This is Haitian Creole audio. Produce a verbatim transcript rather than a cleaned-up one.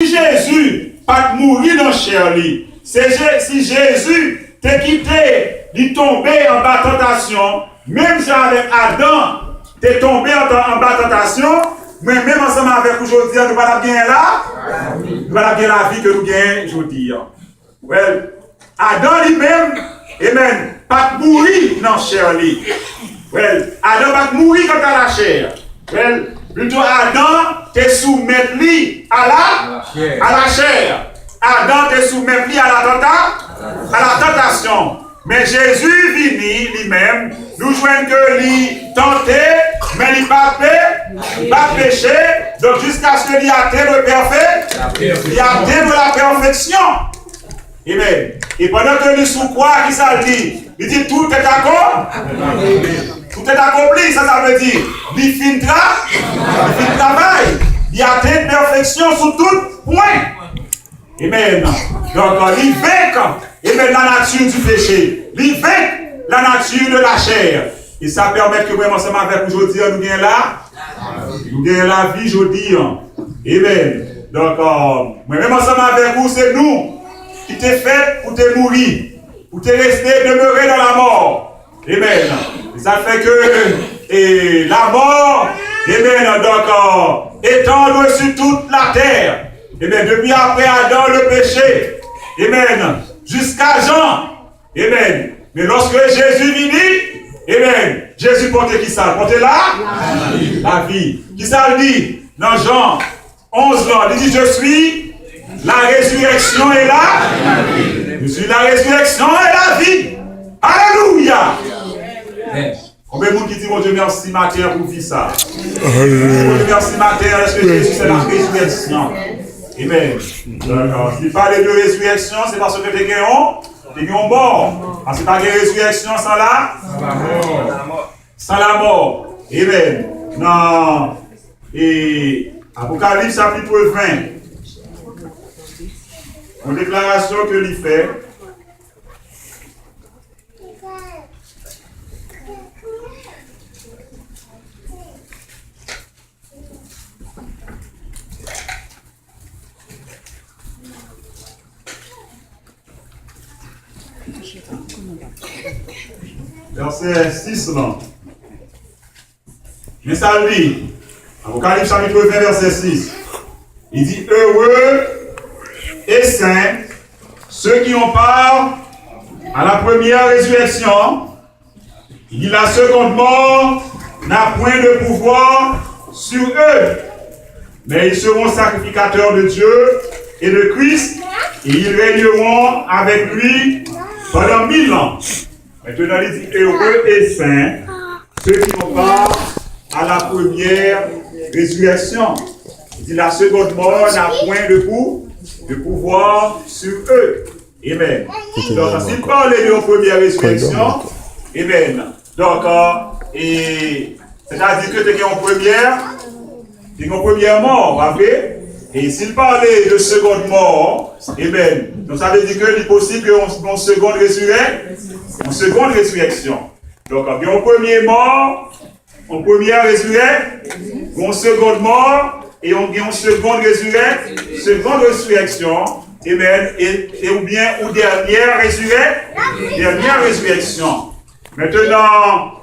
Jezi pa t mouri nan chè li, se Je- si Jezi te kite li tonbe anba tantasyon, menm jan avèk Adan te tonbe antan- anba tantasyon, mwen menm ansanm avèk ou jodi a, nou pa t ap genyen la? Nou pa t ap gen lavi ke nou genyen jodi a. Well, Adan li menm, amen, pa t mouri nan chè li. Well, Adan pa t mouri kanta lachè. Well, plito Adan te soumèt li a la, a lachè. Adan te soumèt li a la tanta, a la tantasyon. Men Jezi vini li menm, nou jwenn ke li tante, men li pa pe- li pa peche. Donk jiskaske li atenn pèfe- li atenn la pèfeksyon. Amen. E pandan ke li sou kwa, ki sa l di? Li di, tout est accompli. Tout est accompli, sa sa vle di? Li fin tra- li fin travay. Li atenn pèfeksyon sou tout pwen. Amen. Donk, li venk, amen, la nature du péché. Li venk la nature de la chair. E sa pèmèt ke mwen ansanm avèk ou jodi a, nou gen la- nou gen lavi jodi a. Amen. Donk, mwen menm ansanm avèk ou, se nou ki te fèt pou te mouri, pou te reste demere nan lamò. Amen. E sa fè ke, e, lamò, amen, donk, etandre sur toute la terre. Amen. Depi apre Adan le peche, amen, jiska Jan, amen. Men lòske Jezi vini, amen, Jezi pote ki sa? Pote la? Lavi. Ki sa l di nan Jan onz lan? Li di, je suis la résurrection et la, je suis la résurrection et la vie. Alelouya. Konbyen moun ki di Bondye mèsi maten an pou vi sa? Di Bondye mèsi maten an, èske Jezi se la rezireksyon? Amen. Donk, si pale de rezireksyon, se paske te gen yon, te gen yon mò. Paske pa gen rezireksyon san la, san lamò. Amen. Nan, e, Apokalips chapit ven, yon deklarasyon ke li fè. Vèsè sis lan. Men sa l di, Apokalips chapit ven, vèsè sis. Li di, heureux et saints ceux qui ont part à la première résurrection. Li di, la seconde mort n'a point de pouvoir sur eux, mais ils seront sacrificateurs de Dieu et de Christ, et ils régneront avec lui pendant mille ans. Maintenant, il dit, heureux et saints ceux qui ont part à la première résurrection. Il dit, la seconde mort n'a point de pou- de pouvoir sur eux. Amen. Donk, si n pale de yon premyè rezireksyon, amen. Donk, e, sètadi ke te gen yon premyè, te gen yon premyè mò, pa vre? E si n pale de seconde mort, amen. Donk, sa vle di ke li posib ke yon, yon seconde résurrec- yon seconde rezireksyon. Donk, gen yon premye mò, yon premyè rezireksyon, yon seconde mort, e yon, yon seconde rezireksyon, seconde rezireksyon, amen, e, e oubyen yon dènyè rezireksyon, dènyè rezireksyon. Maintenant,